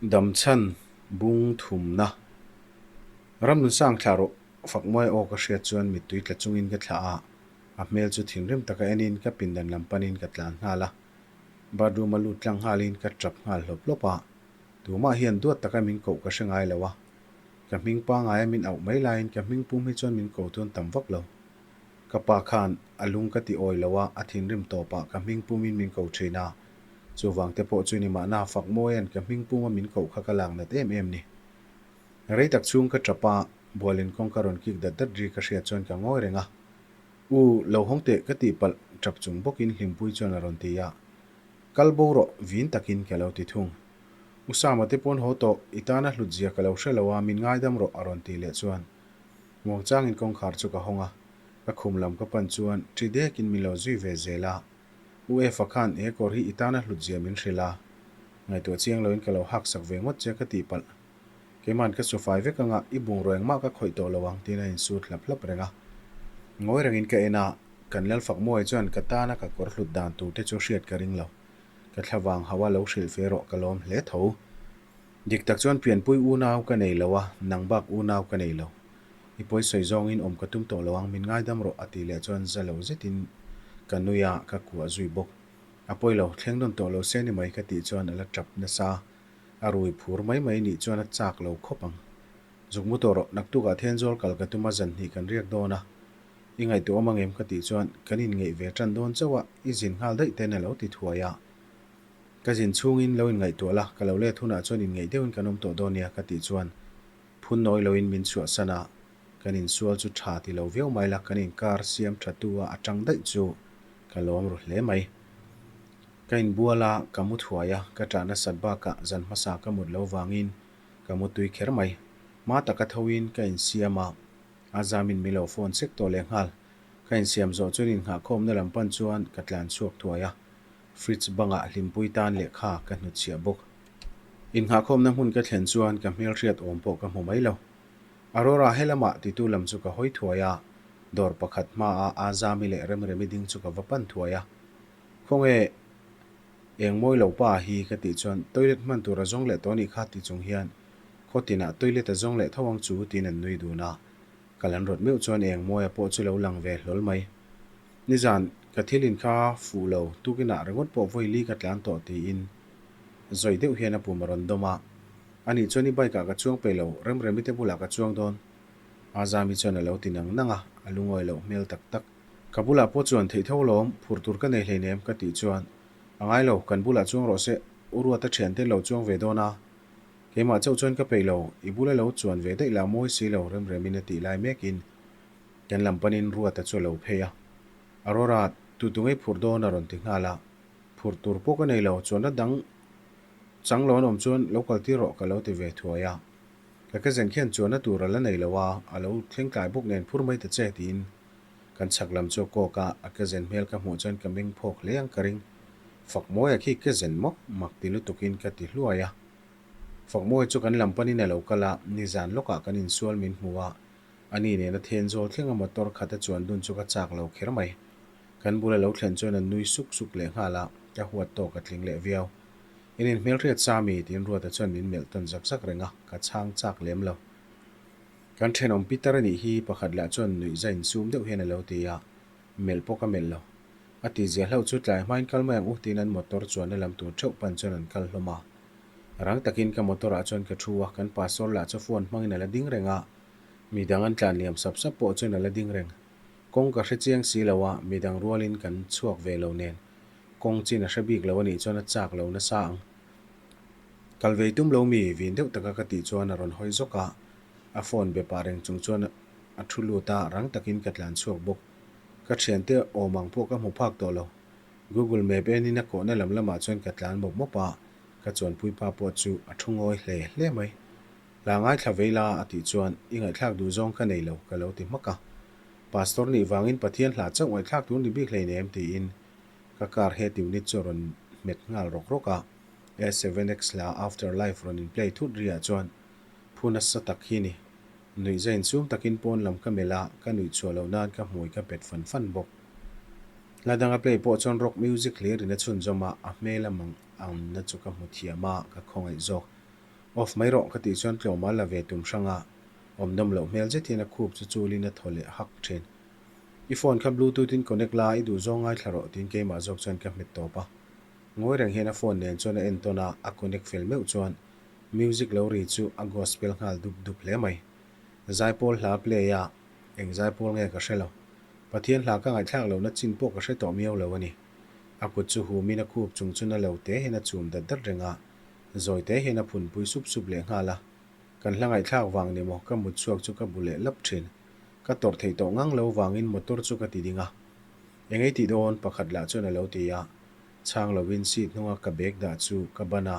Damchhan bung thumna Ramnunsang thlah rawh Fakmuai aw ka hriat chuan mittui tla chungin ka thlah a, a hmel chu thinrim taka enin ka pindan lam panin ka tlan nghal a. Bathroom a lut tlang nghalin ka tap nghal hlawp hlawp a, tumah hian duat taka min koh ka hre ngai lo a. Ka hming pangaia min auh mai laiin ka hming pum hi chuan min ko tuan tam vak lo. Ka pa khan a lung ka ti awi lo a, a thinrim tawpah ka hming pumin min ko thin a. Chuvang te pawh chu ni mahna Fakmawia'n ka hming puma min koh kha ka lak nat em em ni. Rei tak chhung ka tap a, bualin kawngka rawn kik dat dat ri ka hriat chuan ka ngawi reng a. U, lo hawng teh ka tih palh tap chung bawkin Hlimpui chuan a rawn ti a. Kal bo rawh, vin takin ka lo ti thung. U Sama te pawn haw tawh, i tana hlut zia ka lo hre lo a, min ngaidam rawh a rawn tih leh chuan muangchangin kawngkhar chu ka hawng a. Ka khum lam ka pan chuan ṭi dekin min lo zui ve zel a. U Efa khan he kawr hi i tana hlut zia min hrilh a, ngaihtuah chiang loin ka lo hak sak ve ngawt che ka tih palh. Keima'n ka sufai vek anga i bungraw engmah ka khawih tawh lo ang tiin a insut hlap hlap reng a. Ngawi rengin ka en a, kan Lalfakmuai chuan ka tana ka kawr hlut dan tur te chu hriat ka ring lo. Ka thlavang hauha lo hrilh ve rawh ka lawm hle tho. Dik tak chuan pianpui unau ka nei lo a, nang bak unau ka nei lo. I pawi sawi zawngin awm ka tum tawh lo ang, min ngaidam rawh a tih leh chuan za lo zetin ka nui a, ka kuah zui bawk. A pawi lo, thleng nawn tawh lo se ni mai ka tih chuan a la tap nasa. A rui phur mai mai nih chuan a chak lo khawp ang. Zuk mu tawh rawh, naktukah Thenzawl kal ka tum a zan hnih kan riak dawn a. I ngaihtuah awm angem ka tih chuan kan inngeih ve tan dawn chauh a, i zin nghal daih ten a lo ti thuai a. Ka zin chhungin lo inngaihtuah la, ka lo let hunah chuan inngeih deuhin kan awm tawh dawn nia ka tih chuan phun nawi loin min chhuahsan a, kan insual chu tha ti lo viau mai la, kan inkar siam tha tu a atang daih chu ka lawm ru hle mai. Ka inbual a, ka mu thuai a, ka ṭah nasat bakah zan hmasa ka mut lo vangin ka mu tui kher mai. Hma taka thoin ka insiam a, a zamin min lo phone sek tawh lehnghal. Ka insiam zawh chuan innghahkhawmna lam pan chuan ka tlan chhuak thuai a. Fridge bangah hlimpui tan lehkha ka hnutchhiah bawk. Innghahkhawmna hmun ka thlen chuan ka hmelhriat awm pawh ka hmu mai lo. Aurora helamah titu lam chu ka hawi thuai a, dawr pakhat hmaah Azami leh Remremi ding chu ka va pan thuai a. Khawnge eng mawi lo pa hi ka tih chuan toilet hman tur a zawng leh tawh anih kha ti chung hian khaw tinah toilet a zawng leh tho ang chu tiin an nui dun a. Ka lan rawt meuh chuan eng mawia pawh chu lo lang ve hlawl mai. Nizan ka thil in kha fuh lo tukinah ringawt pawh vawi li ka tlan tawh tiin zawi deuh hian a pum a rawn dawm a. Anih chuan i bike ah ka chuang peih lo, Remremi te bulah ka chuang dawn. Azami chuan a lo ti nang nang a, a lungawi loh hmel tak tak. Ka bulah pawh chuan theih tho lawm, phur tur ka nei hleinem ka tih chuan, A ngai lo, kan bulah chuang rawh se, U Ruata thiante lo chuang ve dawn a. Keimah chauh chuan ka peih lo, i bula lo chuan ve daih lah mawi si lo Remremin a tih lai mekin Kan lam panin Ruata chu a lo phei a, Aurora, tu tu ngei phurh dawn a rawn ti nghal a, phurh tur pawh ka nei lo, chuanna dang chang lo an awm chuan lo kal tir rawh ka lo ti ve thuai a, ka kezen khian chuanna tur a la nei lo a, a lo thleng tlai bawk nen phur mai ta che tiin kan chhak lam chu a kawk a, a kezen hmel ka hmuh chuan ka meng phawk hle ang ka ring, Fakmawia khi kezen mawk mak ti lutukin ka ti hluai a, Fakmawia chu kan lam panin a lo kal a, nizan lawkah kan insual min hmu a, Ani nena Thenzawl thlenga motor khat a chuan dun chu ka chak lo kher mai. Kan bula lo thlen chuan a nui suk suk leh nghal a, ka huat tawk a tling leh viau. In inhmelhriat sa mi? tiin Ruata chuan min melh tawn zak zak reng a, ka chhang chak lem lo. Kan thenawm Peter a nih hi pakhat lah chuan nuih za insum deuh hian a lo ti a, melh pawh ka melh lo. A tihzia hlauh chu tlai hmain kal mai ang u tiin an motor chuanna lam tur theuh pan chuan an kal hlawm a. Rang takin ka motor ah chuan ka thu a, kan pastor lah chu phone hmangin a la ding reng a, midang an tlan liam sap sap pawh chuan a la ding reng. Kawng ka hre chiang si lo a, midang rualin kan chhuak ve lo nen kawng chin a hre bik lo a nih chuan a chak lo nasa ang. Kal vei tum lo mi vin deuh taka ka tih chuan a rawn hawi zawk a, a phone be pah reng chung chuan a thu lut a, rang takin ka tlan chhuak bawk. Ka thiante awm ang pawh ka hmu phak tawh lo. Google Map enin a kawhna lam lamah chuan ka tlan mawp mawp a, ka chuanpui pa pawh chu a thu ngawi hle hle mai. Hla ngaithla vei la a tih chuan i ngaihthlak duh zawng ka nei lo ka lo ti hmak a. Pastor nih vangin Pathian hla chauh ngaihthlak tur ni bik hleinem tiin ka car head unit chu a rawn hmet nghal rawk rawk a. A7X hla After Life rawn in play thut riah chuan phu nasa tak hi ni. Nuih zain chhung takin pawn lam ka melh a, ka nuih chhuah loh nan ka hmui ka pet fan fan bawk. Hla dang a play pawh chuan rock music hlir in a chhunzawm a, a hmel a mang ang na chu ka hmu thiam a, ka khawngaih zawk. Off mai rawh ka tih chuan tlawma la ve tum hrang a, awm nawm loh hmel zet hian a khup chu chulin a thaw leh hak thin. I phone kha bluetooth in connect la, i duhzawng ngaithla rawh tiin keimah zawk chuan ka hmet tawp a. Ngawi reng hian a phone nen chuan a entawn a, a connect fel meuh chuan music lo ri chu a gospel nghal dup dup hle mai. Zaipawl hla play a, eng zaipawl nge ka hre lo. Pathian hla ka ngaihthlak lohna chin pawh ka hre tawh miau lo a ni. A kut chu humin a khup chung chu na lo te hian a chum dat dat reng a, zawi te hian a phunpui sup sup leh nghal a. Kan hla ngaihthlak vang ni maw ka mut chhuak chu ka bu leh lap thin. Ka tawrh theih tawh ngang lo vangin motor chu ka ti ding a. Eng ei tih dawn? Pakhat lah chuan a lo ti a. Chhang lovin seat hnunga ka bag dah chu ka ban a,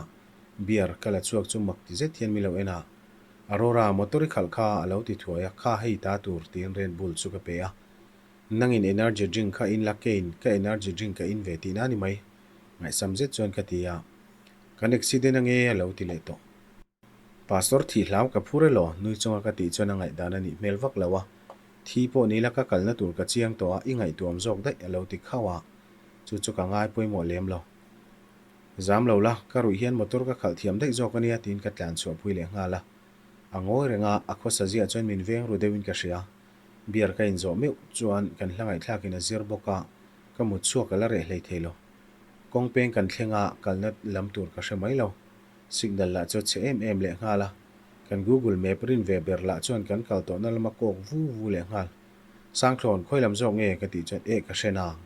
beer ka la chhuak chu mak ti zet hian mi lo en a. Aurora, motor i khalh kha a lo ti thuai a, kha hei ta tur tiin Red Bull chu ka pe a. Nangin energy drink kha in la kein ka energy drink ka in ve tihna a ni mai. Ngaihsam zet chuan ka ti a. Kan accident ange a lo ti leh tawh. Pastor thih hlau ka phur elaw? Nui chunga ka tih chuan a ngaihdan a nih hmel vak lo a. Thi pawh ni la ka kalna tur ka chiang tawh a, i ngaihtuam zawk daih a lo ti khauh a. Chu chu ka ngai pawimawh lem lo. Zam lo la, ka ruih hian motor ka khalh thiam daih zawk a nia tiin ka tlan chhuah pui leh nghal a. A ngawi reng a, a khawsa ziah chuan min veng ru deuhin ka hria. Beer ka inzawh meuh chuan kan hla ngaihthlakin a zir bawk a, ka mut chhuak a la reh hlei thei lo. Kawng peng kan thleng a, kalna lam tur ka hre mai lo. Signal lah chu a chhe em em leh nghal a, kan Google Map rin ve ber lah chuan kan kal tawhna lama kawk vu vu leh nghal. Sangthlawn, khawi lam zawk nge? ka tih chuan eh ka hre nang.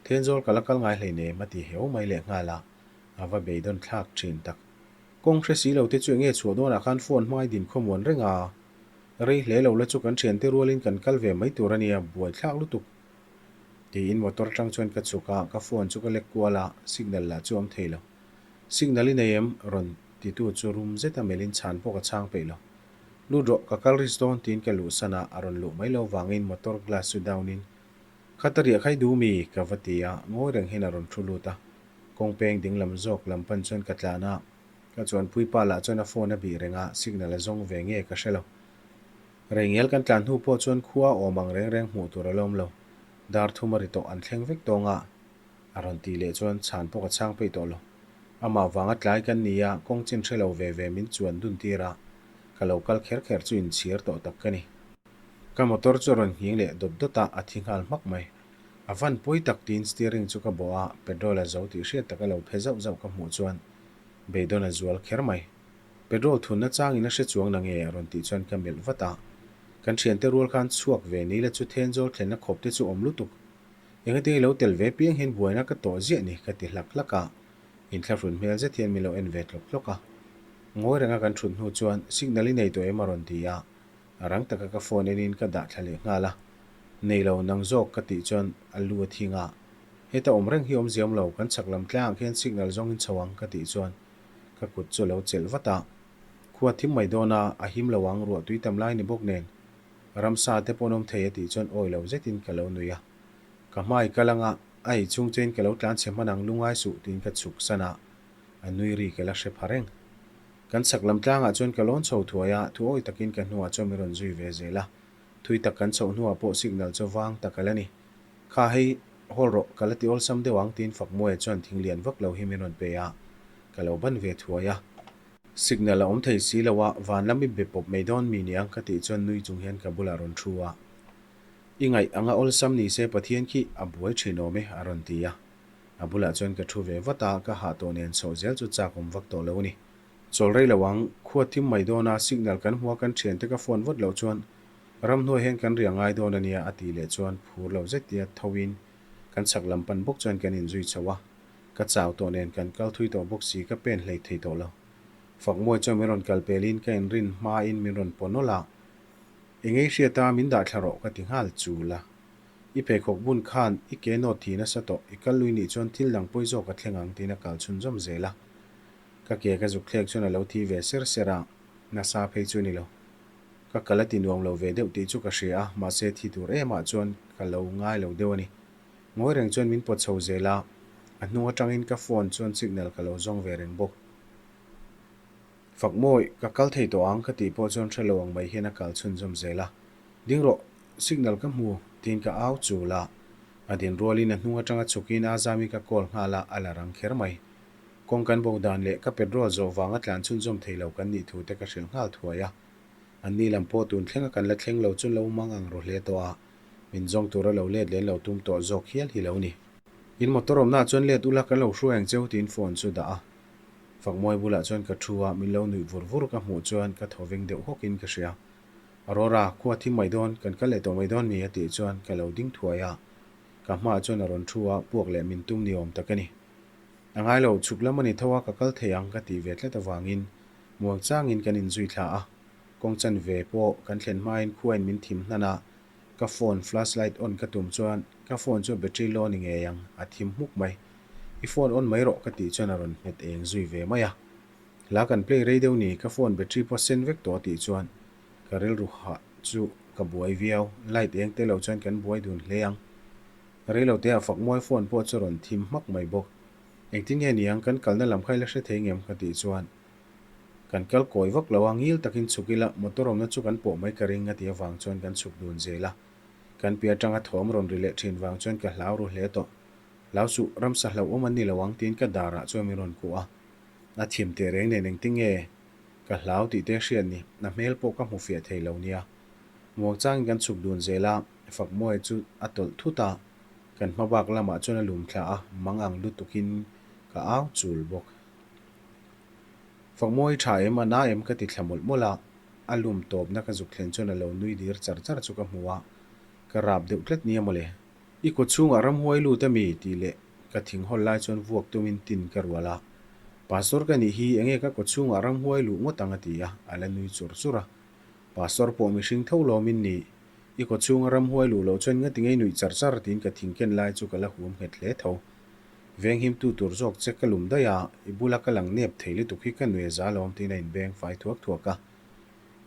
Thenzawl ka la kal ngai hleinem a ti heu mai leh nghal a, a va beidawn thlak thin tak. Kawng hre si lo te chu enge chhuah dawnah khan phone hmai din khawmuan reng a, rei hle lo la chu kan thiante rualin kan kal ve mai tur a nia, buaithlak lutuk. Tiin motor atang chuan ka chhuk a, ka phone chu ka lek kual a, signal lah chu a awm thei lo. Signal i nei em? rawn titu chu rum zeta melhin chhan pawh ka chhang peih lo. Lut rawh, ka kal risk dawn tiin ka luhsan a, a rawn luh mai lo vangin motor glass chu down in Khata riah khai duh mi? ka va ti a, ngawi reng hian a rawn thu lut a. Kawng peng ding lam zawk lam pan chuan ka tlan a, ka chuanpui pa lah chuan a phone a bih reng a, signal a zawng ve nge ka hre lo. Rengel kan tlan hnu pawh chuan khua awm ang reng reng hmuh tur a la awm lo. Dar thum a ri tawh an thleng vek tawng a. A rawn tih leh chuan chhan pawh ka chhang peih tawh lo. Amah vanga tlai kan ni a, kawng chin hre lo ve ve min chuan dun tir a, ka lo kal kher kher chu inchhir tawh tak ka ni. Ka motor chu a rawn nghing leh dawt dawt a, a thi nghal hmak mai. A van pawi tak tiin steering chu ka bawh a, petrol a zo tih hriat taka lo phe zauh zauh ka hmuh chuan beidawn a zual kher mai. Petrol thunna changin a hre chuang na nge a rawn tih chuan ka melh vat a. Kan thiante rual khan chhuak ve ni la chu Thenzawl thlenna khawp te chu awm lutuk. Engati lo tel ve piang hian buaina ka tawh ziah ni ka ti hlak hlak a, inthlahrun hmel zet hian min lo en ve tlawk tlawk a. Ngawi renga kan thut hnu chuan signal i nei tawh em a rawn ti a, a rang taka ka phone enin ka dah thla leh nghal a. Nei lo nang zawk ka tih chuan a lu a thing a, heta awm reng hi awmzia awm lo, kan chhak lam tlangah khian signal zawngin chho ang ka tih chuan ka kut chu a lo chelh vat a. Khua thim mai dawn a, a him lo ang ruah tui tam lai ni bawk nen Ramsa te pawh an awm thei a tih chuan awi lo zetin ka lo nui a. Ka hmai kal anga a ei chhung chein ka lo tlan chhe hman ang lungai suh tiin ka chhuk san a, a nui ri ka la hre pha reng. Kan chhak lam tlangah chuan ka lawn chho thuai a, thu awi takin ka hnuah chuan min rawn zui ve zel a. Thui tak kan chhoh hnuah pawh signal chu vang tak a la ni. Kha hei hawl rawh, ka la ti awlsam deuh ang tiin Fakmuaia chuan thing lian vak lo hi min rawn pe a, ka lo ban ve thuai a. Signal a awm thei si lo a, van lam i be pawp mai dawn mi niang ka tih chuan nui chung hian ka bulah rawn thu a. I ngaih anga awlsam ni se Pathian khi a buai thin awm e a rawn ti a. A bulah chuan ka thu ve vat a, ka hah tawh nen chhoh zel chu chak awm vak tawh lo a ni. Chawl rei lo ang, khua thim mai dawn a, signal kan hmu a kan thiante ka phone vat loh chuan ramhnuai hian kan riah ngai dawn a nia a tih leh chuan phur lo zet tia tho in kan chhak lam pan bawk chuan kan inzui chho a. Ka chau tawh nen kan kal thui tawh bawk si ka pen hlei thei tawh lo. Fakmuai chuan min rawn kal pelin ka inrin hmain min rawn paw nawlh a. Engei hriat a min dah thla rawh ka ti nghal chul a. I pheikhawk bun khan i ke nawt thi nasa tawh i kal lui nih chuan thil dang pawi zawk a thleng ang tiin a kal chhunzawm zel a. Ka ke ka zuk thlek chuan a lo thi ve ser ser a, nasa phei chu ni lo. Ka kal a ti nuam lo ve deuh tih chu ka hria a, mahse thi tur emah chuan ka lo ngai lo deuh a ni. Ngawi reng chuan min pawt chho zel a, a hnung atangin ka phone chuan signal ka lo zawng ve reng bawk. Fakmawi, ka kal thei tawh ang ka tih pawh chuan hre lo ang mai hian a kal chhunzawm zel a. Ding rawh, signal ka hmu, tiin ka au chul a. A din rualin a hnung atanga chhukin Azami ka call nghal a, a la rang kher mai. Kawng kan bo dan leh ka petrol zawh vanga tlan chhunzawm thei lo kan nih thu te ka hrilh nghal thuai a. An ni lam pawh tun thlenga kan la thleng lo chu lo mang ang ru hle tawh a, min zawng tura lo let len lo tum tawh zawk hial hi lo ni. In motor awmnaah chuan let ula ka lo hruai ang cheu tiin phone chu dah a. Fakmawi bulah chuan ka thu a, min lo nuih vur vur ka hmuh chuan ka thaw veng deuh hawkin ka hria. Aurora, khua thim mai dawn, kan kal leh tawh mai dawn mi? a tih chuan ka lo ding thuai a. Ka hmaah chuan a rawn thu a, puak leh min tum ni awm tak a ni. A ngai lo, chhuk lam a ni tho a, ka kal thei ang ka tih ve tlat avangin muang changin kan inzui thla a. Kawng chanve pawh kan thlen hmain khuain min thim hnan a, ka phone flash light on ka tum chuan ka phone chu battery low ni ngei ang, a thim hmuk mai. I phone on mai rawh ka tih chuan a rawn nghet eng zui ve mai a. Hla kan play rei deuh ni, ka phone battery pawh sen vek tawh a tih chuan ka rilru hah chu ka buai viau, light eng te lo chuan kan buai dun hle ang. Reilote ah Fakmuai phone pawh chu rawn thim hmak mai bawk. Engtin nge niang kan kalna lam kha i la hre thei ngem ka tih chuan kan kal kawi vak lo a, ngil takin chhuk ila motor awmna chu kan pawh mai ka ring a tih avang chuan kan chhuk dun zel a. Kan piah atanga thawm rawn ri leh thin vang chuan ka hlau ru hle tawh. Hlau suh, ramsa hlauhawm an ni lo ang tiin ka darah chuan min rawn kuah a. A thim teh reng nen engtin nge ka hlau tih te hriat ni, a hmel pawh ka hmu fiah thei lo nia. Muangchangin kan chhuk dun zel a, Fakmuai chu a tawlh thut a, kan hma bak lamah chuan a lum thla a, mang ang lutukin ka au chul bawk. Fakmuai tha em, a na em ka ti thla mawlh mawlh a, a lum tawpna ka zuk thlen chuan a lo nui dir char char chu ka hmu a, ka rap deuh tlat nia mawle. I kut chhungah ramhuai lut a mi? tih leh ka thing hawl lai chuan vuak tumin tin ka rual a. Pastor ka nih hi enge ka kut chhungah ramhuai luh ngawt ang a ti a, a la nui chur chur a. Pastor pawh mihring tho lawmin ni. I kut chhunga ramhuai luh loh chuan ngati ngei nuih char char tiin ka thing ken lai chu ka la huam nghet hle tho. Venghimtu tur zawk che ka lum daih a, i bula ka lang nep thei lutuk hi ka nui a za lawm tiin a inbeng fai thuak thuak a.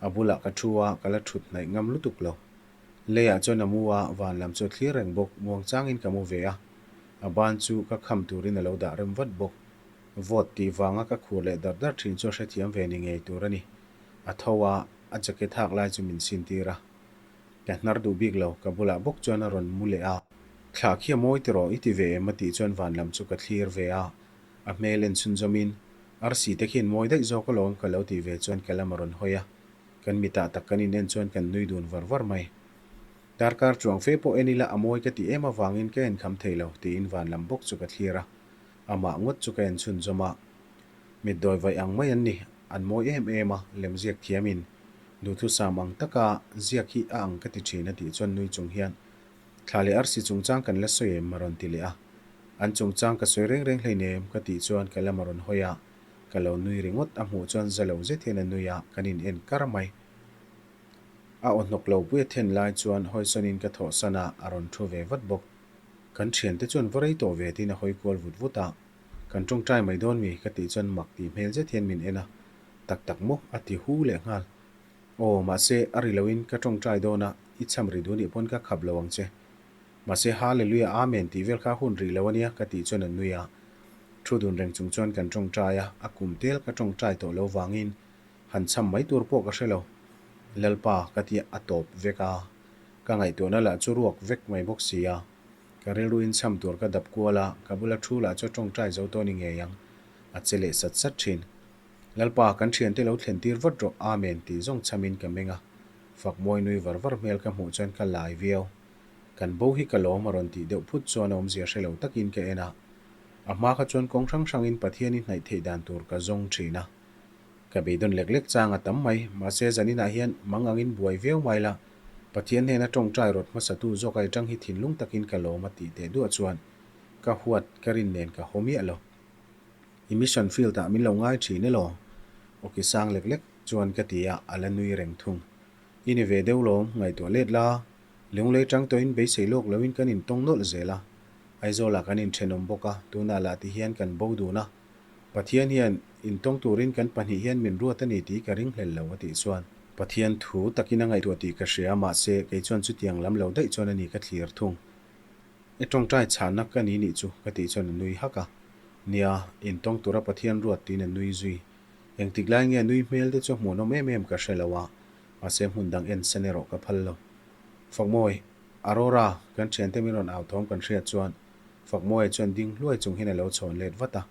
A bulah ka thu a, ka la thut hnaih ngam lutuk lo. Leiah chuan a mu a, van lam chu a thlir reng bawk, muang changin ka mu ve a. A ban chu ka kham turin a lo dah rem vat bawk. Vawt tih vanga ka khur leh dar dar thin chu a hrethiam ve ni ngei tur a ni. A tho a, a jacket hak lai chu min sin tir a. Ka hnar duh bik lo, ka bulah bawk chuan a rawn mu leh a. Thla khi a mawi tiraw i ti ve em a tih chuan van lam chu ka thlir ve a. A hmel en chhunzawmin, Arsi te khian mawi daih zawk alawm ka lo tih ve chuan ka lam a rawn hawi a. Kan mitah tak kan in en chuan kan nui dun var var mai. Darkar chuang fe pawh en ila a mawi ka ti em avangin ka en kham thei lo tiin van lam bawk chu ka thlir a, amah ngawt chu ka en chhunzawm a. Mitdawi vaih ang mai an ni, an mawi em em a, lemziak thiamin duhthusam ang taka ziak hi a ang ka ti thin a tih chuan nui chung hian thla leh arsi chungchang kan la sawi em a rawn ti leh a. An chungchang ka sawi reng reng hleinem ka tih chuan ka lam a rawn hawi a. Ka lo nui ringawt a hmuh chuan za lo zet hian a nui a, kan in en kar mai. A aw hnawk lo pui a then lai chuan hawisawn in ka thawh san a, a rawn thu ve vat bawk. Kan thiante chuan va rei tawh ve tiin a hawi kual vut vut a, Kan tawngtai mai dawn mi? ka tih chuan mak tih hmel zet hian min en a, Tak tak maw? a ti hu leh nghal. Aw, mahse a ri loin ka tawngtai dawn a, i cham ri duh nih pawn ka khap lo ang che. Mahse Hallelujah Amen tih vel kha hun rih lo ania ka tih chuan a nui a. Thu dun reng chung chuan kan tawngtai a, a kum tel ka tawngtai tawh lo vangin han cham mai tur pawh ka hre lo. Lalpa ka ti a tawp vek a, ka ngaihtuahna lah chu ruak vek mai bawk si a. Ka rilru in cham tur ka dap kual a, ka bula thu lah chu a tawngtai zo tawh ni ngei ang, a che leh sat sat thin. Lalpa kan thiante lo thlen tir vat rawh Amen tih zawng chamin ka meng a, Fakmawi nui var var hmel ka hmuh chuan ka lai viau. Kan bo hi ka lawm a rawn tih deuh phut chuan a awmzia hre lo takin ka en a. A hma kha chuan kawng hrang hrangin Pathian i hnaih theih dan tur ka zawng thin a. Ka beidawn lek lek chang a tam mai, mahse zaninah hian mang angin buai viau mai la, Pathian hnena tawngtai rawt hmasatu zawk ai tang hi thinlung takin ka lawm a tih teh duah chuan ka huat ka rin nen ka haw miah lo. I mission field ah min lo ngai thin elaw? Awki sang lek lek chuan ka ti a, a la nui reng thung. I ni ve deuh lawm, ngaihtuah let la. Lunglei tang tawhin beisei lawk loin kan intawng nawlh zel a. Aizawlah kan inthenawm bawk a, tunah lah ti hian kan bo dun a. Pathian hian intawng turin kan pahnih hian min ruat a ni tih ka ringhlel lo a tih chuan. Pathian thu takin a ngaihtuah tih ka hria, mahse kei chuan chutiang lam lo daih chuan a ni ka thlir thung. I tawngtai chhanna ka ni nih chu ka tih chuan a nui hak a. Nia, intawng tura Pathian ruat tiin a nui zui. Engtik lai nge nui hmel te chu a hmuhnawm em em ka hre lo a, mahse hmun dang en sen erawh ka phal lo. Fakmawi, Aurora, kan thiante min rawn au thawm kan hriat chuan Fakmawia chuan ding hluai chung hian a lo chhawn let vat a.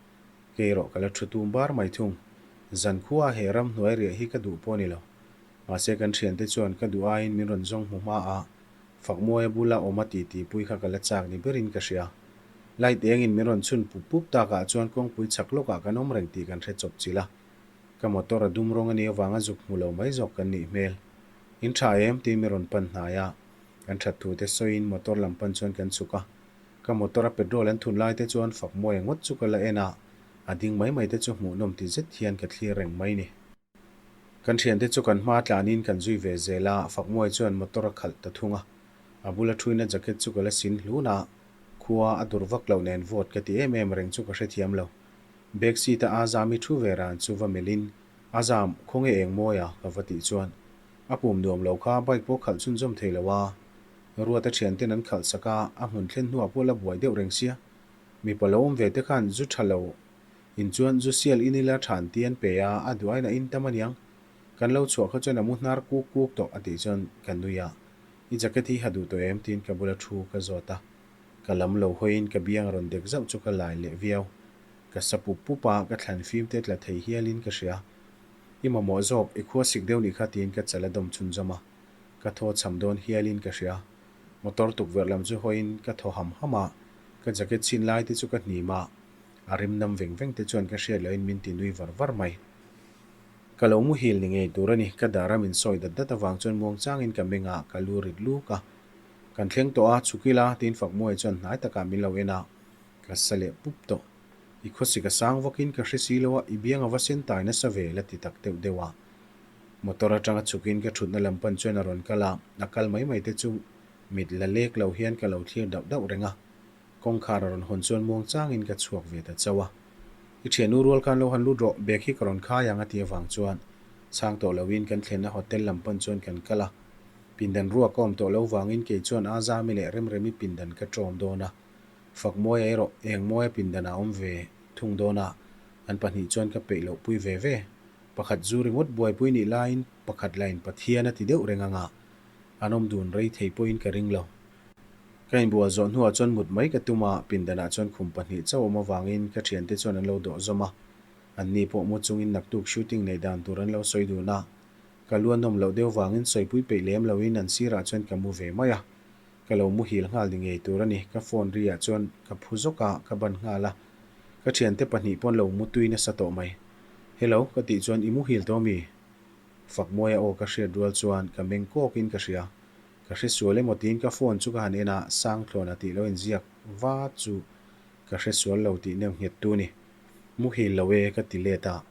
Kei erawh ka la thu tum bar mai thung. Zankhua he ramhnuai riah hi ka duh pawh a ni lo. Mahse kan thiante chuan ka duh aiin min rawn zawng hmu hma a, Fakmawia bula awm a titi pui kha ka la chak ni berin ka hria. Light engin min rawn chhun pup pup takah chuan kawngpui chhak lawkah kan awm reng tih kan hre chawp chilh a. Ka motor a dum rawng a nih avanga zuk hmu lo mai zawk kan nih hmel. In tha em? tiin min rawn pan hnai a. Kan that thu te sawiin motor lam pan chuan kan chhuk a. Ka motor a petrol an thun lai te chuan Fakmawia ngawt chu ka la en a, a ding mai mai te chu hmuhnawm ti zet hian ka thlir reng mai ni. Kan thiante chu kan hma tlanin kan zui ve zel a, Fakmawia chuan motor a khalh ta thung a. A bula thuina jacket chu ka la sin hlun a, khua a dur vak loh nen vawt ka ti em em reng chu ka hrethiam lo. Back seat a Azami thu ve ran chu va melhin, Azam, khawnge eng mawi a? ka va tih chuan, A pum nuam lo kha bike pawh khalh chhunzawm thei lo a. Ruata thianten an khalh sak a, a hmun thlen hnuah pawh la buai deuh reng sia. Mipa lo awm ve te khan zu tha lo in chuan zu sial in ila tha an ti an pe a, a duh aiin a in tam aniang. Kan lo chhuah kha chuan a mu hnar kuk kuk tawh a tih chuan ka nui a, I jacket hi ha duh tawh em? tiin ka bula thu ka zawt a. Ka lam lo hawiin ka biang a rawn dek zauh chu ka lai leh viau. Ka sa pup pup a, ka thlan fim te tla thei hialin ka hria. I mamawh zawk, i khua sik deuh nih kha tiin ka chal a dawm chhunzawm a. Ka thaw cham dawn hialin ka hria. Motor tukverh lam chu hawiin ka thaw ham ham a, ka jacket chhin lai te chu ka hnim a, a rim nam veng veng te chuan ka hriat lohin min ti nui var var mai. Ka lo muhil ni ngei tur a ni, ka dar a min sawi dat dat avang chuan muang changin ka meng a, ka lu rit luk a. Kan thleng tawh a, chhuk ila, tiin Fakmuai chuan hnai takah min lo en a, ka sa leh pup tawh. I khawsik a sang vakin ka hre si lo a, i biang a va sen tai nasa ve la ti tak deuh deuh a. Motor atanga chhukin ka thutna lam pan chuan a rawn kal a, a kal mai mai te chu mit la lek lo hian ka lo thlir dauh dauh reng a. Kawngkhar a rawn hawn chuan muang changin ka chhuak ve ta chauh a. I thiannu rual khan lo han lut rawh, bag hi ka rawn khai ang a ti avang chuan chhang tawh loin kan thlenna hotel lam pan chuan kan kal a. Pindan ruak ka awm tawh lo vangin kei chuan Azami leh Remremi pindan ka ṭawm dawn a. Fakmawia erawh Engmawia pindan a awm ve thung dawn a, an pahnih chuan ka peih loh pui ve ve. Pakhat zu ringawt buaipui nih laiin pakhat lain Pathian a ti deuh reng anga an awm dun rei thei pawhin ka ring lo. Ka inbual zawh hnuah chuan mut mai ka tum a, pindanah chuan khum pahnih chauh awm avangin ka thiante chuan an lo dawh zawm a. Anni pawh mu chungin naktuk shooting neih dan tur an lo sawi dun a. Ka lu a nawm loh deuh vangin sawipui peih lem loin an sirah chuan ka mu ve mai a. Ka lo muhil nghal ni ngei tur a ni. Ka phone ri ah chuan ka phu zawk a, ka ban nghal a. Ka thiante pahnih pawn lo mu tui nasa tawh mai. Hello, ka tih chuan i muhil tawh mi? Fakmawia aw ka hriat rual chuan ka meng kawk in ka hria. Ka hre sual emaw tiin ka phone chu ka han en a, Sangthlawn a tih lo inziak va chu ka hre sual lo tih neu nghet tu ni. Muhil lo e ka ti let a.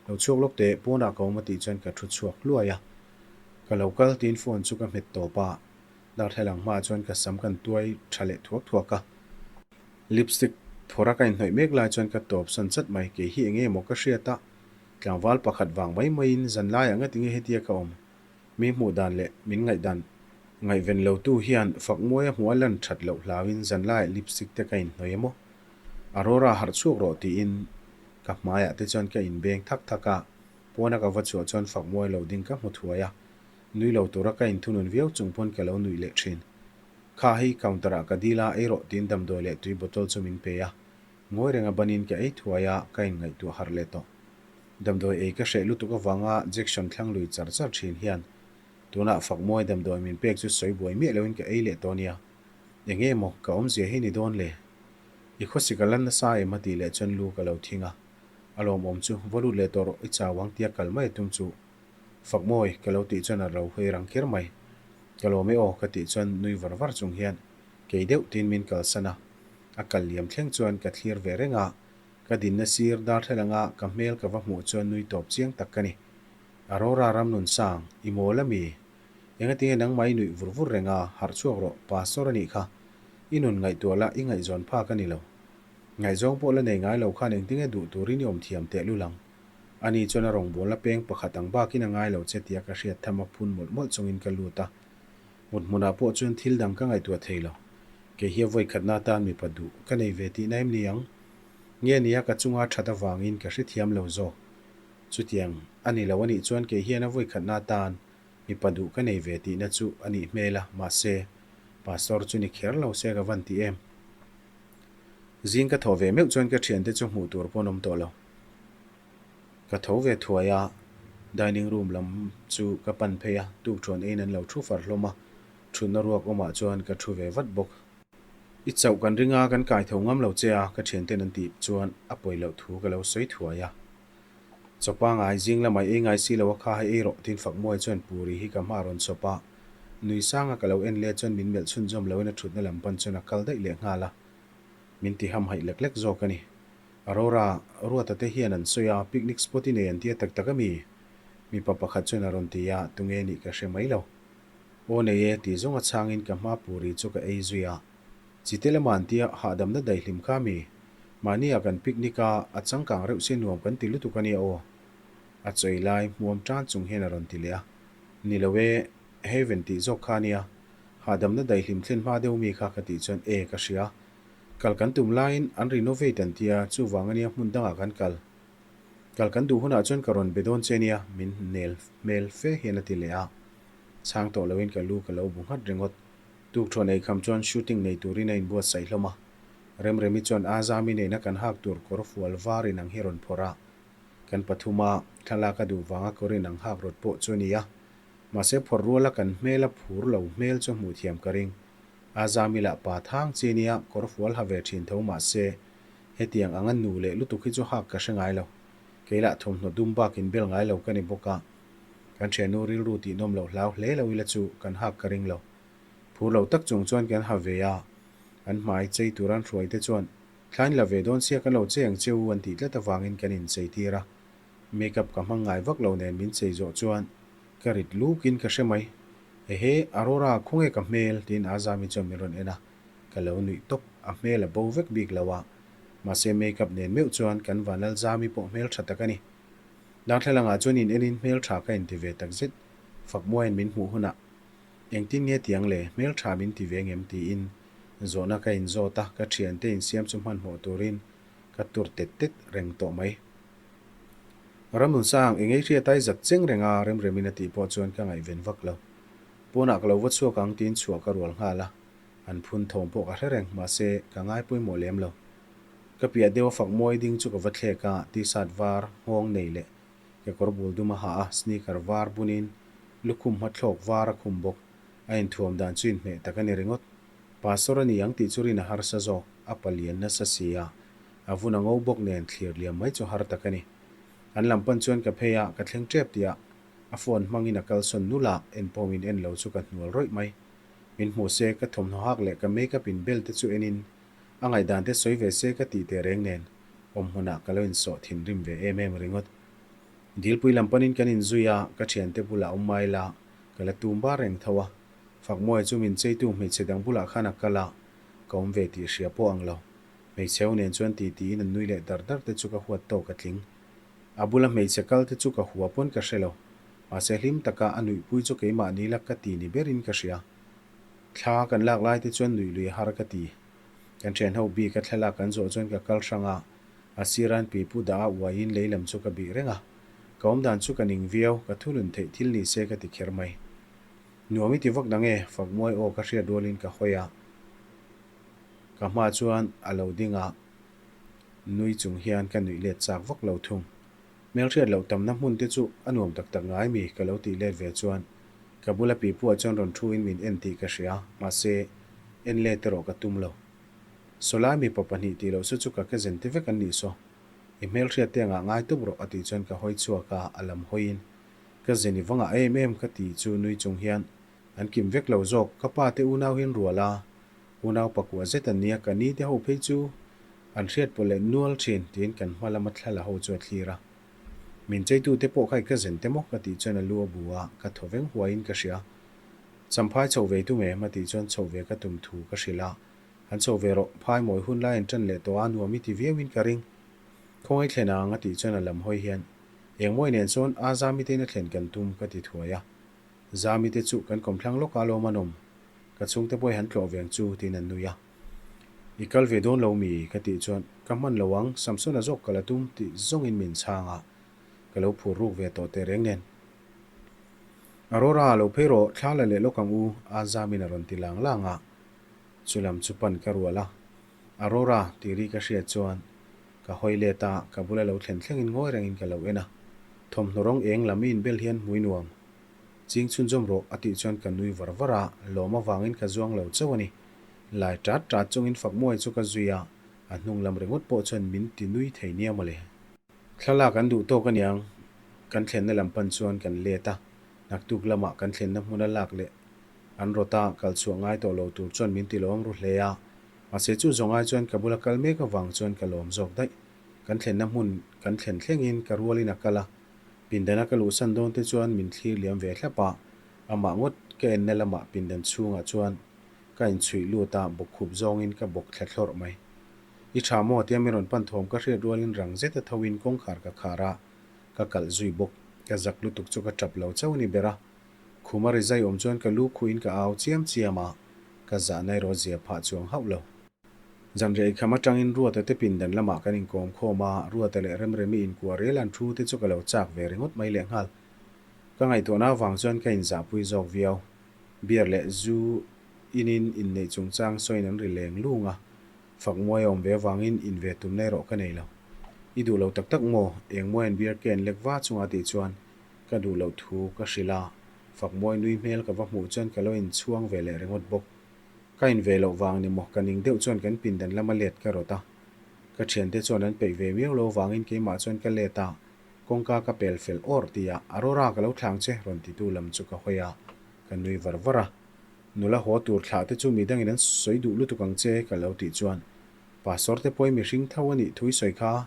Lo chhuak lawk teh, pawnah ka awm a tih chuan ka thu chhuak hluai a. Ka lo kal tiin phone chu ka hmet tawp a. Darthlalang hmaah chuan ka sam kan tuai tha leh thuak thuak a. Lipstick phawrh a ka inhnawih mek lai chuan ka tawp san chat mai. Kei hi enge maw ka hriat a, tlangval pakhat vang mai maiin zan laiah ngati nge hetia ka awm. Mi hmuh dan leh min ngaihdan ngaihven lo tu hian Fakmuaia hmuh a lan that loh hlauin zan laiah lipstick te ka inhnawih emaw Aurora harh chhuak rawh tiin ka hmaiah te chuan ka inbeng thak thak a, pawna ka va chhuah chuan Fakmuai lo ding ka hmu thuai a. Nui lo tura ka inthunun viau chung pawn ka lo nuih leh thin. Kha hei counter ah ka dil a, ei rawh tiin damdawi leh tui bottle chu min pe a. Ngawi renga banin ka ei thuai a, ka inngaihtuah harh leh tawh. Damdawi ei ka hreh lutuk avanga jection thlang lui char char thin hian tunah Fakmuai damdawi min pek chu sawi buai miah loin ka ei leh tawh nia. Eng nge maw ka awmzia hi ni dawn le? I khawsik a lan nasa em a tih leh chuan lu ka lo thing a. A lawmawm chu va lut leh tawh rawh i chau ang tia kal mai a tum chu Fakmawi, ka lo tih chuan a ro hawi rang kher mai. Ka lawm e aw, ka tih chuan nui var var chung hian kei deuh tiin min kalsan a. A kal liam thleng chuan ka thlir ve reng a, ka dinna sir darthlalanga ka hmel ka va hmuh chuan nui tawp chiang tak ka ni. Aurora Ramnunsang, i mawl a mi? Engatinge nangmah i nuih vur vur reng a, harh chhuak rawh, pastor a nih kha. I nun ngaihtuah la, i ngaihzawn phak a ni lo. Ngaihzawng pawh la nei ngai lo khan engtinge duh turin i awm thiam tehlul ang. Ani chuan a rawngbawlna peng pakhat ang bakin a ngai lo che tia ka hriat tham a phun mawlh mawlh chungin ka lut a. Mut hmunah pawh chuan thil dang ka ngaihtuah thei lo. Kei hi a vawikhatna atan mipa duh ka nei ve tihna em ni ang? Nge nia ka chunga that avangin ka hrethiam lo zawk. Chutiang a ni lo anih chuan kei hian a vawikhatna atan mipa duh ka nei ve tihna chu a nih hmel a, mahse, Pastor chu ni kher lo se ka van ti em? Zing ka thawh ve meuh chuan ka thiante chu hmuh tur pawh an awm tawh lo. Ka tho ve thuai a, dining room lam chu ka pan phei a, tukṭhuan eiin an lo thu far hlawm a, thutna ruak awmah chuan ka thu ve vat bawk. I chauh kan ring a, kan kai tho ngam lo che a, ka thianten an tih chuan a pawi loh thu ka lo sawi thuai a. Chaw pangai zing lamah i ei ngai si lo a kha hei ei rawh tiin Fakmuai chuan Puri hi ka hma a rawn chawp a, nui sanga ka lo en let chuan min melh chhunzawm loin a thutna lam pan chuan a kal daih leh nghal a, min ti hamhaih lek lek zawk a ni. Aurora, Ruata te hian an sawi a, picnic spot i nei an tia tak tak a mi? Mipa pakhat chuan a rawn ti a, tunge nih ka hre mai lo. Aw nei e tih zawng a chhangin ka hma Puri chu ka ei zui a. Chite lama an tia hahdamna daihlim kha mi? Mahnia kan picnic a, a changkang reuh se nuam kan ti lutuk a nia aw. A chawi lai hmuam tan chung hian a rawn ti leh a. Ni lo e, Haven tih zawk kha a nia. Hahdamna daihlim thlen hma deuh mi kha ka tih chuan e ka hria. Kal kan tum laiin an renovate an tia, chuvang a nia hmun dangah kan kal. Kal kan duh hunah chuan ka rawn be dawn che nia, min nel hmel fe hian a ti leh a. Chhang tawh loin ka lu ka lo bu nghat ringawt. Tukṭhuan ei kham chuan shooting nei turin a inbuatsaih hlawm a. Remremi chuan Azami nena kan hak tur kawr fual var inang hi rawn phawrh a. Kan pathuma thlalak a duh vanga kawr inang hak rawt pawh chu a ni a. Mahse phawrh ruala kan hmel a phur lo hmel chu hmuh thiam ka ring. Azami lah pa thang chi nia kawr fual ha ve thin tho mahse hetiang anga nu leh lutuk hi chu hak ka hre ngai lo. Kei lah thawmhnaw dum bak inbel ngai lo ka ni bawk a. Kan thiannu rilru tihnawm loh hlau hle lo ila chu kan hak ka ring lo. Phur lo tak chung chuan kan ha ve a, an hmai chei tur an hruai te chuan thlain la ve dawn sia kan lo chei ang che u an tih tlat avangin kan inchei tir a. Makeup ka hmang ngai vak lo nen min chei zawh chuan ka rit lukin ka hre mai. Ehe, Aurora khawnge ka hmel? tiin Azami chuan min rawn en a, ka lo nuih tawp, a hmel a bo vek bik lo a, mahse makeup nen meuh chuan kan Vanlalzami pawh hmel tha tak a ni. Darthlalangah chuan in enin hmel tha ka inti ve takzet, Fakmuaiin min hmuh hunah Engtin nge tiang le, hmeltha min ti ve ngem tiin zawhna ka inzawt a, ka thiante insiam chu hmanhmawh turin ka tur tet tet reng tawh mai. Ramnunsang, eng ei hriat ai zat cheng reng a Remremin a tih pawh chuan ka ngaihven vak lo. Pawnah ka lo va chhuak ang tiin chhuah ka rual nghal a, an phun thawm pawh ka hre reng, mahse ka ngai pawimawh lem lo. Ka piah deuh a fak mawi ding chu ka va thlek a, t-shirt var nghawng nei leh kekawr bul dum a ha a, sneaker var bunin lukhum hmathlawk var a khum bawk. A inthuam dan chu inhmeh tak a ni ringawt. Pastor a ni ang tih chu rin a harsa zawk, a palian nasa si a, a vun a ngo bawk nen thlir liam mai chu har tak a ni. An lam pan chuan ka phei a, ka thleng tep tih ah a phone hmangin a kalsawn nul a, en pawh min en lo chu ka hnual rawih mai. Min hmu se, ka thawmhnaw hak leh ka make-up in bel te chu enin a ngaihdan te sawi ve se ka tih teh reng nen awm hmunah ka lo insawh thinrim ve em em ringawt. Dilpui lam panin kan inzui a, ka thiante bulah awm mai la, ka la tum bar reng tho a. Fakmuai chu min cheitu hmeichhe dang bulah khan a kal a, ka awm ve tih hria pawh ang lo. Hmeichhe ho nen chuan ti tiin an nui leh dar dar te chu ka huat tawk a tling. A bula hmeichhe kal te chu ka hua pawn ka hre lo. Mahse hlim taka a nuihpui chu keimah ni la ka ti ni berin ka hria. Thla kan lak lai te chuan nuih lui a har ka ti. Kan thian ho bik a thlalak kan zawh chuan ka kal hrang a, a siran pipu dah a uaiin lei lam chu ka bih reng a. Ka awm dan chu ka ning viau, ka thunun theih thil ni se ka ti kher mai. Nuam i ti vak dang e, Fakmuai aw ka hriat rualin ka hawi a. Ka hma chuan a lo ding a, nui chung hian ka nuih let chak vak lo thung. Hmelhriat loh tamna hmun te chu a nuam tak tak ngai mi ka lo tih let ve chuan ka bula pipuah chuan rawn thu in min en tih ka hria, mahse en let erawh ka tum lo. Sawlai mipa pahnih tih loh chu chu ka ke zen te vek an nih saw. I hmelhriat te angah ngai tup rawh a tih chuan ka hawi chhuak a, a lam hawiin ka zen i vangah em em ka ti chu nui chung hian an kim vek lo zawk, ka pa te unau hian rual a, unau pakua zet an nia ka ni te ho phei chu an hriat pawh leh nual thin tiin kan hma lama thla la ho chu a thlir a. Min cheitu te pawh kha i ka zen te maw ka tih chuan a lu a bu a, ka thaw veng huaiin ka hria. Champhai chho ve tum em? a tih chuan chho ve ka tum thu ka hrilh a. An chho ve rawh, phai mawi hun lai an ṭan leh tawh a, nuam i ti viauin ka ring. Khawngaih thlen ang a tih chuan a lam hawi hian, Engmawi nen sawn a Zami te in a thlen kan tum ka ti thuai a. Zami te chu kan kawmthlang lawk a lawm a nawm. Ka chhungte pawh i han tlawh ve ang chu tiin an nui a. I kal ve dawn lo mi? ka tih chuan, Ka hman lo ang, Samsona zawk ka la tum tih zawngin min chhang a. Ka lo phur ruk ve tawh tehreng nen. Aurora, lo phei rawh, thla la leh lawk ang u, a Zamin a rawn ti lang lang a. Chu lam chu pan ka rual a. Aurora tih ri ka hriat chuan ka hawi let a, ka bula lo thlen thlengin ngawi rengin ka lo en a. Thawmhnaw rawng eng lam i inbel hian hmui nuam. Ching chhunzawm rawh a tih chuan ka nui var var a, lawm avangin ka zuang lo chauh a ni. Lai ṭat ṭat chungin Fakmuai chu ka zui a, a hnung lam ringawt pawh chuan min ti nui thei nia mawle. Thlalak an duh tawk aniang, kan thlenna lam pan chuan kan let a, naktuk lamah kan thlenna hmuna lak leh an rawt a, kal chhuah ngai tawh lo tur chuan min ti lawm ru hle a, mahse chu zawng ai chuan ka bula kal mek avang chuan ka lawm zawk daih. Kan thlenna hmun kan thlen thlengin ka rualin a kal a, pindana ka luhsan dawn te chuan min thlir liam ve thlap a, amah ngawt ka enna lamah pindan chhungah chuan ka inchhuih lut a, bawkkhup zawngin ka bawk thla thlawrh mai. I tha maw? tia min rawn pan thawm ka hriat rualin rang zet a thoin kawngkhar ka khar a, ka kalh zui bawk. Ka zak lutuk chu ka tap lo chauh a ni ber a. Khum a rizai awm chuan ka lu khuhin ka au chiam chiam a, ka zahna erawh zia phah chuang hauh lo. Zanriah ikham atangin Ruata te pindan lamah kan inkawm khawm a, Ruata leh Remremi inkuah rel an thu te chu ka lo chak ve ringawt mai lehnghal. Ka ngaihtuahna avang chuan ka inzahpui zawk viau. Beer leh zu inin inneih chungchang sawiin an ri leng lung a, Fakmuai a awm ve avangin in ve tumna erawh ka nei lo. I duh lo tak tak maw? Engmuaiin beer can lek va chunga tih chuan ka duh loh thu ka hrilh a, Fakmuai nui hmel ka va hmuh chuan ka lo inchhuang ve leh ringawt bawk. Ka in ve loh vang ni maw? Ka ning deuh chuan kan pindan lama let ka rawt a, ka thiante chuan an peih ve miau lo avangin keimah chuan ka let a, Kawngka ka pel fel awr tih a, Aurora ka lo thlang che rawn titu lam chu ka hawi a, ka nui var var a. Nula haw tur thlah te chu midangin an sawi duh lutuk ang che ka lo tih chuan Pastor te pawhin mihring tho a nih thu i sawi kha,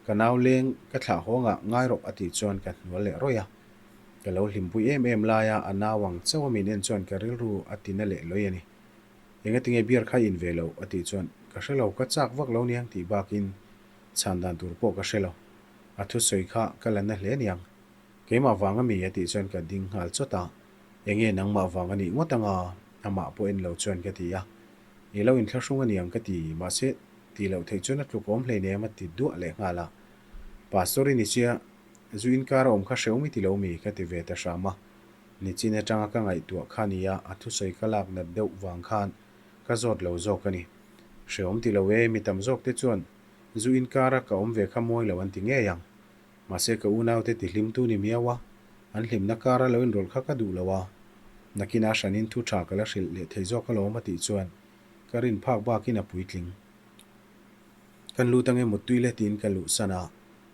ka nau leng ka thlah haw ngah ngai rawh a tih chuan ka hnual leh rawih a. Ka lo hlimpui em em lai a, a nau ang chauh a min en chuan ka rilru a ti na leh lawih a ni. Engatinge beer kha i in ve lo a tih chuan ka hre lo, ka chak vak lo niang tih bakin chhan dan tur pawh ka hre lo. A thusawi kha ka la na hle niang. Keimah vang a mi a tih chuan ka ding nghal chawt a, Enge nangmah vang a nih ngawt anga? Amah pawh en lo chuan ka ti a. I lo inthlahrung a niang ka ti, mahse tih loh theih chuan a tluk awm hleinem a ti duah leh nghal a. Pastor i ni sia, zu inkar a awm kha hreu mi ti lo mi? ka ti ve ta hram a. Nichin atanga ka ngaihtuah kha nia, a thusawi ka lak nat deuh vang khan ka zawt lo zawk a ni. Hrehawm ti lo e, mi tam zawk te chuan Zu inkara ka awm ve kha mawi lo an ti ngei ang. Mahse ka unaute ti hlimtu ni miau a, an hlimna kara lo inrawlh kha ka duh lo a. Nakinah hranin thu tha ka la hrilh leh thei zawk alawm a tih chuan ka rin phak bakin a puitling. Kan lut ange muttui le tiin ka luhsan a,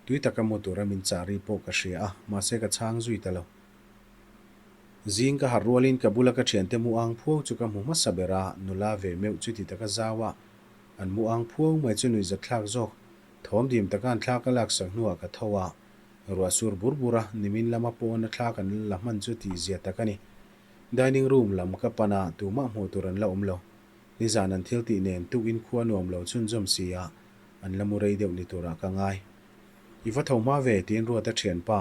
tui taka mu tura min chah ri pawh ka hria a, mahse ka chhang zui ta lo. Zing ka harh rualin ka bula ka thiante mu ang phuau chu ka hmu hmasa ber a, nula ve meuh chuti taka zau a, An mu ang phuau mai chu nuih zatthlak zawk. Thawm dim taka an thla ka laksak hnuah ka tho a, ruah sur bur bur a, nimin lama pawna thla kan la hman chu tih zia tak a ni. Dining room lam ka pan a, tumah hmuh tur an la awm lo. Nizan an thil tih nen tukin khua nuam lo chhunzawm si a, an la mu rei deuh ni turah ka ngai. I va tho hma ve, tiin Ruata thianpa,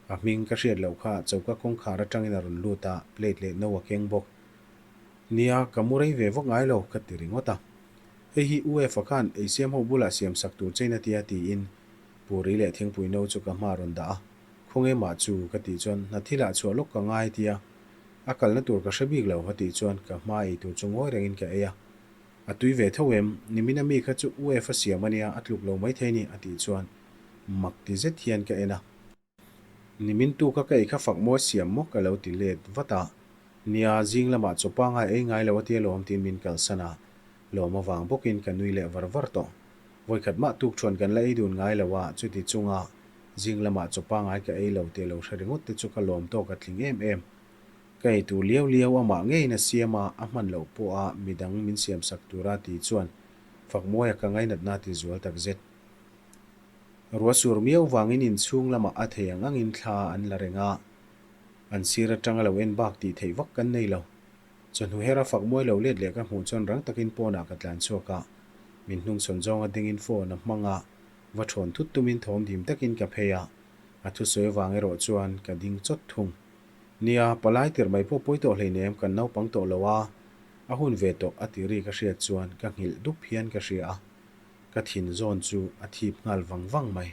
a hming ka hriat loh kha choka kawngkhar atangin a rawn lut a, plate leh no a keng bawk. Nia, ka mu rei ve vawk ngai lo, ka ti ringawt a. Hei hi UEFA khan eisiam ho bulah siam sak tur chein a tia tiin Puri leh thingpui no chu ka hma rawn dah a. Khawnge mah chu? ka tih chuan hna thilah chhuah lawk ka ngai tia a kalna tur ka hre bik lo a tih chuan ka hma ei tur chu ngawi rengin ka ei a. A tui ve tho em? Nimina mi kha chu UEFA siam a nia, a tluk lo maithei ni a tih chuan mak ti zet hian ka en a. Nimin tu kha ka ei kha fak mawi siam maw ka lo ti let vat a, nia zing lamah chaw pangai ei ngai lo a tia lawm tiin min kalsan a, lawm avang bawkin ka nui leh var var tawh. Vawikhat mah tuk thuan kan la ei dun ngai lo a, chuti chunga zing lamah chaw pangai ka ei lo tih lo hre ringawt te chu ka lawm tawk a tling em em. Ka ei tur liau liau amah ngeiin a siam a, a hman loh pawha midang min siam sak tura ti chuan fak mawia ka ngainatna ti zual takzet. Ruah sur miau vangin inchhung lamah a thei ang angin thla an la reng a, an sir atanga lo en bak tih theih vak kan nei lo. Chawhnu hera fak muai lo let leh ka hmuh chuan rang takin pawnah ka tlan chhuak a, min hnungchhawn zawnga dingin phone a hmang a, va thawn thut tumin thawm dim takin ka phei a, a thusawi avang erawh chuan ka ding chawt thung. Nia, palai tirh mai pawh pawi tawh hleinem kan naupang tawh lo a, a hun ve tawh a tih ri ka hriat chuan ka nghilh dup hian ka hria a. Ka thin zawn chu a thip nghal vang vang mai.